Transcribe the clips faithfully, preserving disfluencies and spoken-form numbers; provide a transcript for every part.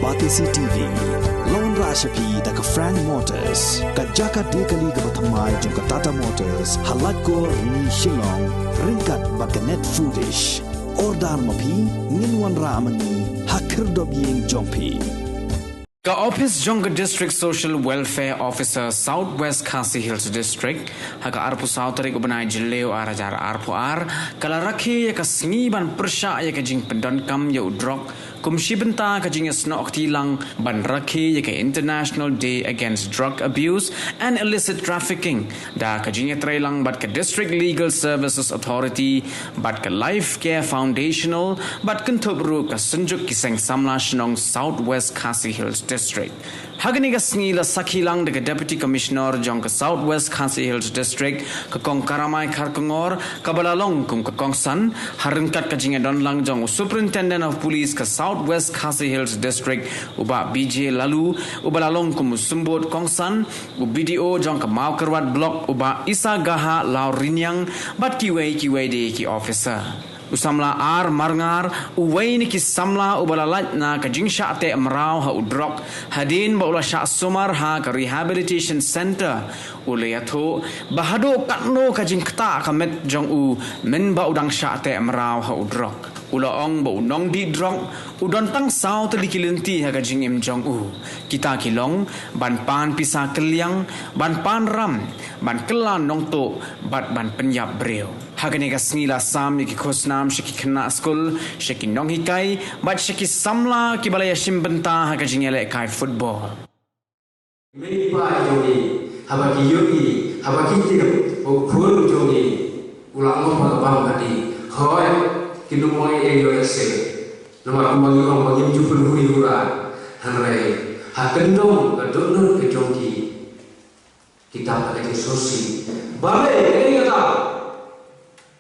Batesi T V. Lawan rah sha phi da ka Frank Motors, ka jaka de kali kaba thymmai jong ka Tata Motors, ha Laitkor, Rni, Shillong, ryngkat bad ka Net Foodish. Order ma phi, ngin wanrah ma ngi ha khyrdop ïing jong phi. Ka office jong ka District Social Welfare Officer South West Khasi Hills District, ha ka arphew saw tarik u bnai Jylliew ar hajar arphew ar, ka la rakhe ïa ka sngi ban pyrshah ïa ka jingpyndonkam ïa u drok, kum shi bynta ka jingïasnoh kti lang ban rakhe ïa ka International Day Against Drug Abuse and Illicit Trafficking, da ka jingïatreilang bad ka District Legal Services Authority, bad ka Life Care Foundational, bad kynthup ruh ka Synjuk ki Seng Samla Shnong South West Khasi Hills District. Ha kane ka sngi la sakhi lang da ka Deputy Commissioner jong ka South West Khasi Hills District, ka Kong Karamai Kharkongor, kaba la long kum ka kongsan, ha ryngkat ka jingïadon lang jong u Superintendent of Police ka South West Khasi Hills District, u Bah B J Laloo, uba la long kum u symbud kongsan, u B D O jong ka Mawkyrwat Block, u Bah Isagaha Lawriniang, bad kiwei kiwei de ki officer. U samla R Marngar, uwei na ki samla uba la lait na ka jingshah teh mraw ha u drok, hadien ba u la shah sumar ha ka Rehabilitation Centre, u la ïathuh ba haduh katno ka jingktah ka met jong u mynba u dang shah teh mraw ha u drok. U la ong ba u nongdih drok u don tang saw tylli ki lynti ha ka jingim jong u. Kita ki long ban pan pisa kylliang, ban pan ram, ban kylla nongtuh, bad ban pynïap briew. Ha kane ka sngi la sam ïa ki khusnam sha ki khynnah skul, sha ki nonghikai, bad sha ki samla kiba la ïashim bynta ha ka jingïalehkai football. Mei pa jong ngi, haba ki ïohi, haba ki tip ba u khun jong ngi u la ngop ha ka bam kadi, hooid, kin ym ong ei ei ïoh ïa se. Namar kumba ngi ong ba ngim ju pynhuri hura. Hynrei ha kyndong ka dohnud ka jong ki, ki dap ha ka jingsngewsih. Balei, kaei ka daw?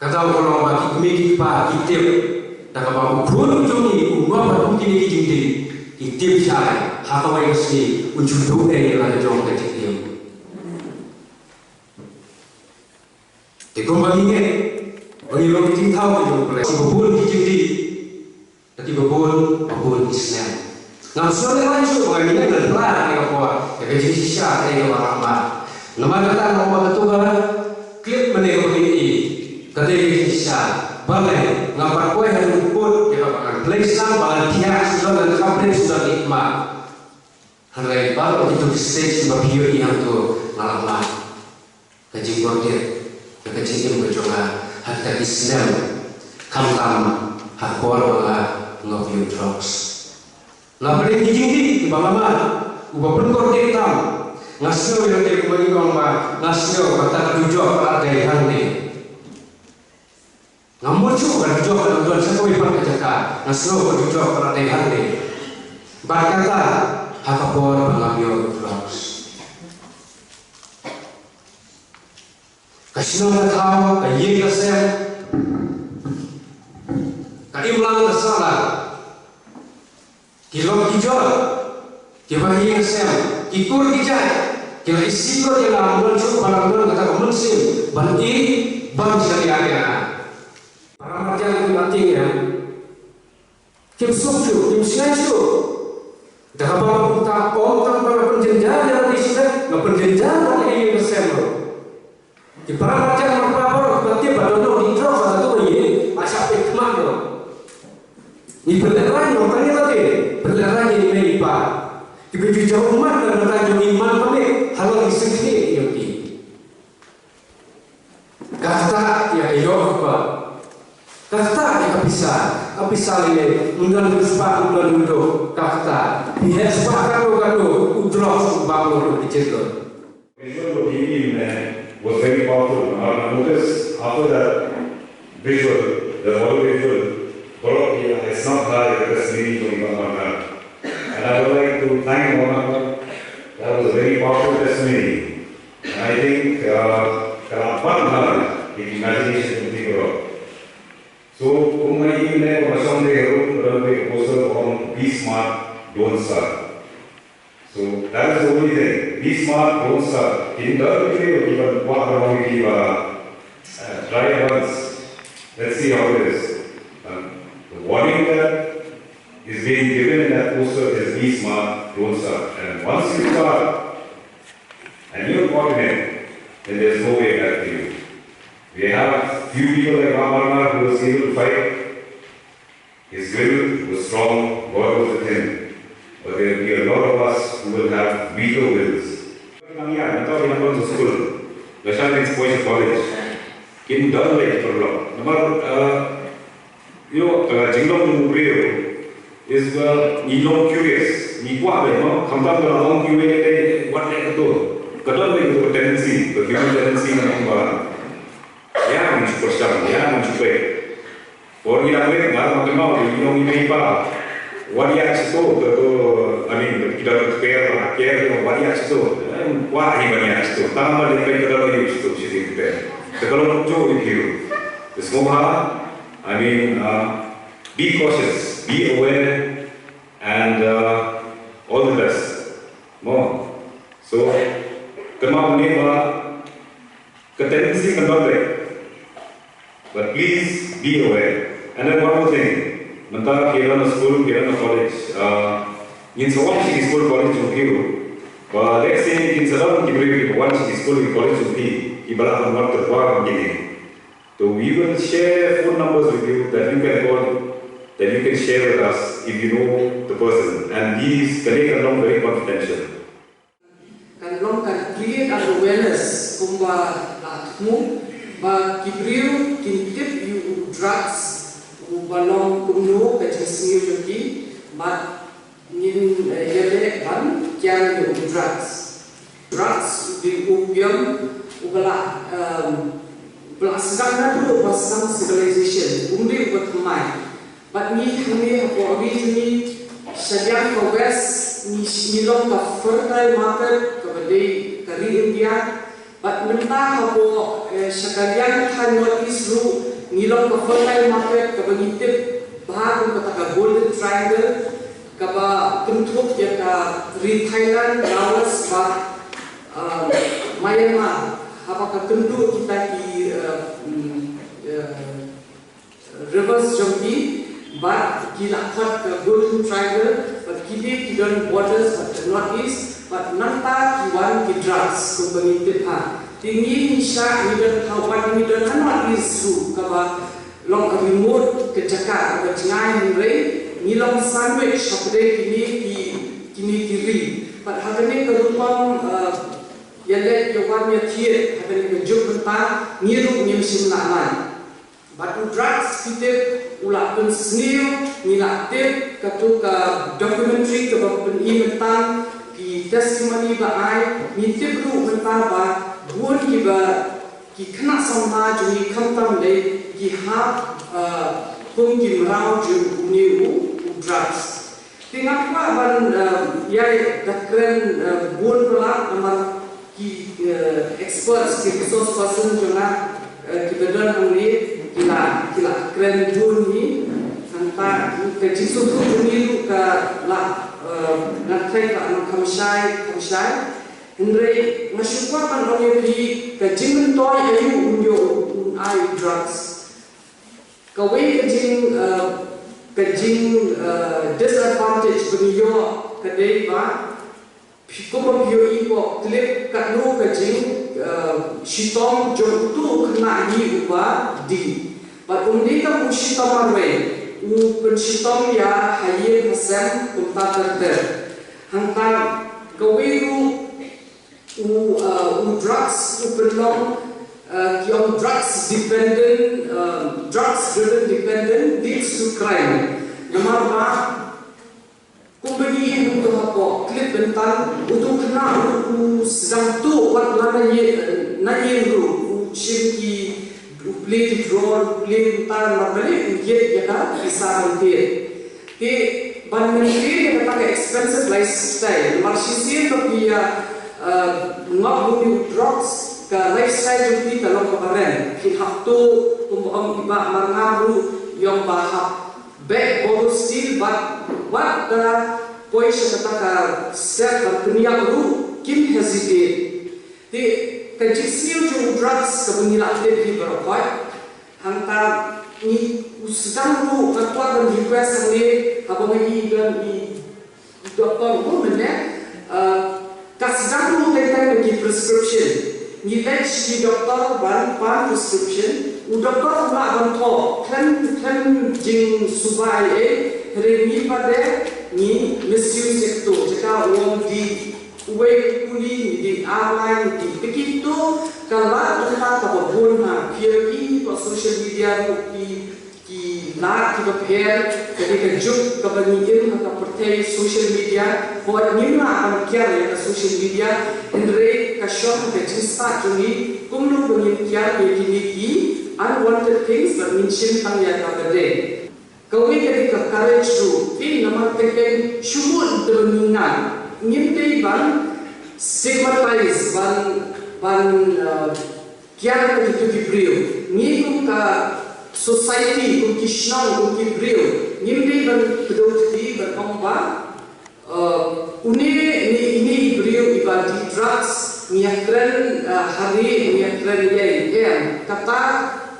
Ka daw ka long ba ki kmie ki kpa ki tip da kaba u khun u jong ngi u ngop ha kum kine ki jingdih, ki tip shai ha kawei ka sngi un shu duh ei ïa la ka jong ka jingim. Te kumba ngi ngeit ba ngi long ki jingthaw ka jong U Blei, kiba bun ki jingdih, da kiba bun ba bun ki snem. Ngam sngewlehrain shuh ba ngan ïeng ngan phla ha kane ka por ïa ka jingshisha kane kaba rah mad. Namar kata nga ong ba kato ka clip mynne kaba ngi ïohi ka dei ka jingshisha. Balei? Nga pat poi ha kane ka pud ïa kaba ngan play sdang, ba ngan thiah shuh, ngan khamrit shuh, ngan ïeit mad. Hynrei baroh kito ki stage kiba phi ïohi hangto nga la mad. Ka jingkordit, ka jingim ka jong nga ha kita ki snem, khamtam ha ka por ba nga ngop ïa u drugs. Napdeng ki jingdih kiba nga mad, uba pynkordit tam, nga sngew ïa lade kumba ngi ong ba nga sngew ba kata ka dujok ka la dei hangne. Nga mut shuh ka dujok ka dang don sha kawei pat ka jaka, nga sngew ka dujok ka la dei hangne. Bad kata ha ka por ba nga ngop ïa u drugs. Ka shnong ka thaw, ka ïing ka sem, ka imlang ka sahlang, ki lok ki jor, kiba ïing ka sem, ki kur ki jait, ki la isih kot ïa nga, ym don shuh ba la don kata ka mynsiem ban ïeit, ban shaniah ïa nga. Para marjan ki la tieng ïa nga. Kim suk shuh, kim shngaiñ shuh. Da kaba kumta ym tang ba nga pynjynjar ïa lade shisha, nga pynjynjar bad ïa ka ïing ka sem ruh. Ki para marjan marpa baroh kiba tip ba don nongdih drok ha katu ka ïing, ba shah peit khmat ruh. Ngi pynlehraiñ, ym tang ïa lade, pynlehraiñ ïa i mei i pa kiba ju jaw ummat na ka bynta jong ngi, man ka mei halor ki syngkhlieh jong ki. Ka ktah ïa ka ïoh ka kot. Ka ktah ïa ka pisa. Ka pisa lei lei, ym don u spah, ym don u duk. Ka ktah. Phi heh spah katno katno, u drok u bang u duk, ki jingdon. Visual, what he did, man, was very powerful. And I noticed after that visual, the audio visual, brought here, it's not high, the testimony from Imam Ahmad. And I would like to thank Imam Ahmad. That was a very powerful testimony. And I think, uh, ka la pan bha ïa ki imagination jong ki baroh. So, kum nga ïohi mynne, kum nga shong dei ha road, ka don kawei ka poster ba ong, "Be smart, don't starve." So, that is the only thing. Be smart, don't starve. Kin don kine kiba kwah ban ong kiba, uh, try it once. Let's see how it is. Um, the warning that is being given in that poster is be Smart, don't start. And once you start, and you're caught in it, then there's no way back for you. We have few people like Ram Parmar who was able to fight. His will was strong, God was with him. But there will be a lot of us who will have weaker wills. Nang ïa, nang tahu ïa nang school. Lashai nang school college. Kin don lei paralok. Namar, uh, you know, uh, jinglong jong u briew is, uh, ngi long curious. Ngi kwah lei, no? Khamtam ka long curious lei, wat lei ka tu. Ka don lei ka tendency, ka human tendency na ong ba. Ïa ngan shu pyrshang, ïa ngan shu peit. Por ngi dang rit, nga ruh nga kynmaw, ngi long i mei i pa. Wat ïa shito, to, to, I mean, kita to care, care, wat ïa shito. Em, wat hi ban ïa shito. Tang ba leh peit ka dang ïa shito, shito kita. Te ka long ju ïa phi ruh. Te sngewbha, I mean, uh, be cautious, be aware, and, uh, all the best. Mo. So, kynmaw ne ba, ka tendency kan don lei. But please be aware. And then one more thing. Mynta ki run a school, ki run a college. Uh, ngin sa wan sha ki school college jong ki ruh. Ba let's say ngin sa don ki briew ki wan sha ki school ki college jong ki. Ki ba lah ban wan tyrwa kum kine. So we will share phone numbers with you that you can call, that you can share with us if you know the person. And these, kane kan long very confidential. Kan long kan create an awareness kumba la thmu ba ki briew kin tip ïa u drugs uba long kumno ka jingsniew jong ki bad ngin, eh, ïaleh ban kiar ïa u drugs. Drugs u dei u opium uba la, em, uba la sdang naduh ba sdang civilization, um dei uba thymmai. Bad ngi hangne hapoh ri jong ngi, shadien ka West, ngi, ngi long ka fertile market kaba dei ka ri India. Bad mynta hapoh, eh, sha ka liang ka North East ruh, ngi long ka fertile market kaba ngi tip bha kum kata ka Golden Triangle, kaba kynthup ïa ka ri Thailand, Laos bad, um, Myanmar. Haba ka kynduh kita ki, eh, mm, eh, rivers jong ki, bad ki la khot ka Golden Triangle, bad kine ki don borders bad ka North East, bad nangta ki wan ki drugs, kum ba ngi tip ha. Te ngi ngi shah ngi don ha, wat ngi don ha North East ruh, kaba long a remote ka jaka kaba jngai, hynrei ngi long sandwich hapdeng kine ki, kine ki ri. Bad ha kane ka rukom, uh, ïaleh ïawan ïathied ha kane ka juk mynta, ngi ruh ngim shym lah lait. Bad u drugs, phi tip, u la pynsniew, ngi la tip, katto ka documentary kaba pyni mynta, ki testimony ba ai, ngi tip ruh mynta ba bun kiba, ki khynnah samla jong ngi khamtam lei, ki hap, uh, kum ki mraw jong une u, u drugs. Te nga kwah ban, eh, ïa da kren, eh, bun palat namar ki, eh, experts, ki resource person jong nga, eh, kiba don hangne, ki la, ki la kren bun hi. Hangta ka jingsngewthuh jong ngi ruh ka la, eh, nga tharai ka la nang kham shai, kham shai. Hynrei nga shu kwah ban ong ïa phi ka jingmyntoi aïu un ïoh un ai drugs. Kawei ka jing, eh, ka jing, eh, disadvantage ba ngi ïoh ka dei ba phi, kumba phi ïohi hapoh clip, katno ka jing, eh, shitom jong uto u khynnah hi uba dih. Bad um dei tang u shitom marwei, u pynshitom ïa ha ïing ha sem kumta ter ter. Hangta kawei ruh u, uh, u drugs u pynlong, uh, ki ong drugs dependent, uh, drugs driven dependent leads to crime. Namar ba kumba ngi ïohi mynta hapoh clip mynta, uto u khynnah u, u sdang tuh wat la na ïing, na ïing ruh, u shim ki, u play ki draw, u play mynta, namar balei u ïeit ïa ka pisa ban thied. Te ban maintain ïa kata ka expensive lifestyle, namar shisien ba phi ïa, eh, ngop ïa une u drugs, ka lifestyle jong phi ka long kaba rem. Phin hap tuh, kumba ong i Bah Marngam ruh, i ong ba hap beg, borrow, steal, bad wat da poi sha kata ka step ban pynïap ruh kim hesitate. Te ka jingsniew jong u drugs kaba ngi la tip hi baroh khoit. Hangta ngi, u sdang ruh, nga kwah ban request hangne, haba nga ïohi don i, i Doktor ruh mynne, eh, ka sdang ruh teng teng da ki prescription. Ngi leit sha ki doktor ban pan prescription, u doktor u lah ban thoh khlem khlem jingsuba ei ei, hynrei ngi pat de ngi misuse ïa kato. Jaka u ong dih uwei u puli, ngi dih ar lai, ngi dih pyrkhat, to ka lad kata kaba bun ha. Phi ïohi ha social media ruh ki ki lad kiba pher, ka dei ka juk kaba ngi im ha ka pyrthei social media. Hooid ngim lah ban kiar ïa ka social media, hynrei ka shong ha ka jingstad jong ngi kumno ba ngin kiar ïa kine ki unwanted things bad ngin shim tang ïa kaba dei. Kawei ka dei ka courage ruh, phi, namar teng teng shu mut da ba ngi ngat, ngim dei ban stigmatize, ban, ban, uh, kiar ïa kito ki briew. Ngi kum ka society, kum ki shnong, kum ki briew, ngim dei ban kdew kti ban ong ba, uh, une ne ine i briew iba dih drugs, ngi ïakren, uh, ha ri, ngi ïakren ïa i, em, kata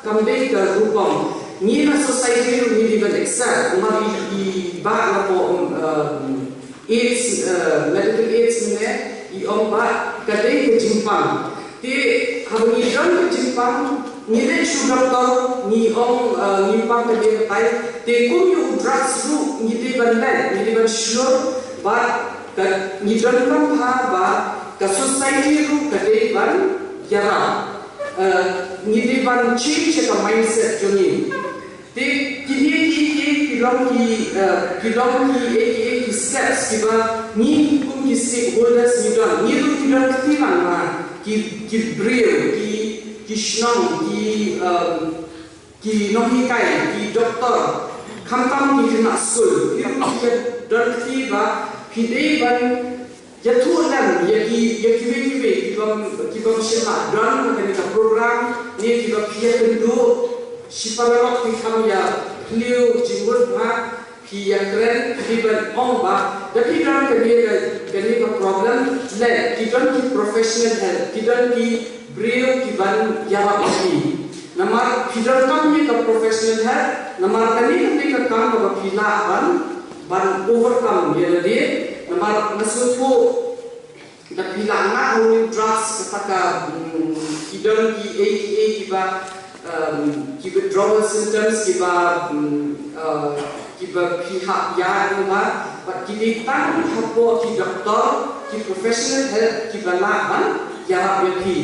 kam dei ka rukom. Ngi na society ruh ngi dei ban accept, namar i, i bah napoh, um, uh, aids, eh, medical aids mynne, i ong ba ka dei ka jingpang. Te haba ngi don ka jingpang, ngi leit sha u doktor, ngi ong, eh, ngi pang ka dei katai. Te kum ïa u drugs ruh ngi dei ban leit, ngi dei ban shlur, bad ka ngi donkam ha ba ka society ruh ka dei ban ïarap. Eh, ngi dei ban change ïa ka mindset jong ngi. Te kine ki, ki, ki long ki, eh, ki long ki, eh, ki, eh, ki steps kiba ngi kum ki stakeholders ngi don. Ngi ruh ki don kti lang ma ki, ki briew, ki, ki shnong, ki, um, ki nonghikai, ki doktor, khamtam ki khynnah skul. Ngi ruh ki don kti ba phi dei ban ïathuh lem ïa ki, ïa kiwei kiwei ki bym, ki bym shym la don ha kane ka program, ne kiba phi ïakynduh shi paralok phi kham ïa phylliew jingmut bha, phi ïakren, phi ban ong ba da phi don kane ka, kane ka problem, leit ki don ki professional help, ki don ki briew ki ban ïarap ïa phi. Namar phi donkam ïa ka professional help, namar kane ka dei ka kam kaba phi lah ban, ban overcome ïa lade, namar nga sngewthuh da phi la ngat ha une u drugs kata ka, mm, ki don ki ei ki ei kiba, um, ki withdrawal symptoms kiba, mm, uh, kiba phi hap ïa, namar bad ki dei tang hapoh ki doktor, ki professional help kiba lah ban ïarap ïa phi.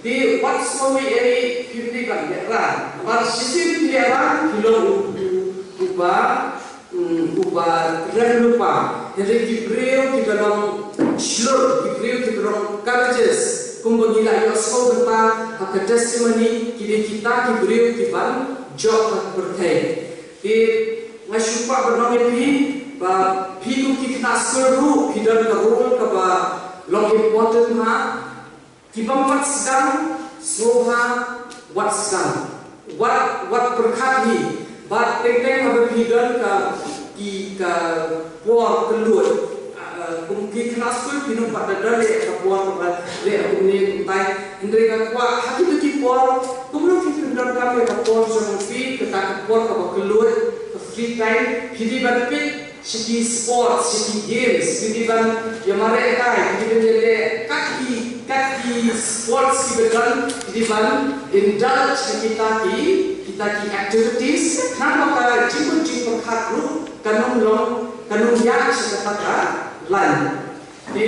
Te wat sngew ei ei, phim dei ban lehraiñ. Namar shisien phi lehraiñ, phi long u, u, uba, mm, uba rem lypa. Hynrei ki briew kiba long shlur, ki briew kiba long courageous, kumba ngi la ïohsngew mynta ha ka testimony, ki dei kita ki briew kiban jop ha ka pyrthei. Te nga shu kwah ban ong ïa phi ba phi kum ki khynnah skul ruh phi don ka role kaba long important ha. Ki bym pat sdang, sngewbha wat sdang. Wat, wat pyrkhat hi. Bad teng teng haba phi don ka, ki, ka por kylluid. Ah, kum ki khynnah skul phin ym pat da don leh ka por kaba leh kumne kumtai. Hynrei nga kwah ha kito ki por, kumno phi pyndonkam ïa ka por jong phi, kata ka por kaba kylluid, ka free time, phi dei ban peit sha ki sports, sha ki games, phi dei ban ïa mareh kai, phi dei ban ïaleh kat ki, kat ki sports kiba don, phi dei ban indulge ha kita ki, kita ki activities. Khnang ba ka jingmut jingpyrkhat ruh kan ym long, kan ym ïaid sha kata ka lain. Te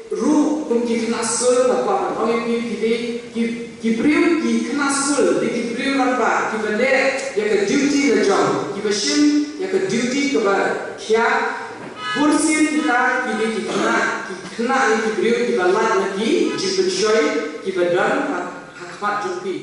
ruh kum ki khynnah skul, nga kwah ban ong ïa phi, phi dei ki, ki briew, ki khynnah skul dei ki briew rangbah kiba leh ïa ka duty la jong, kiba shim ïa ka duty kaba khia. Bun sien kita ki dei ki khynnah, ki khynnah ne ki briew kiba lait na ki jingpynshoi kiba don ha, ha khmat jong phi.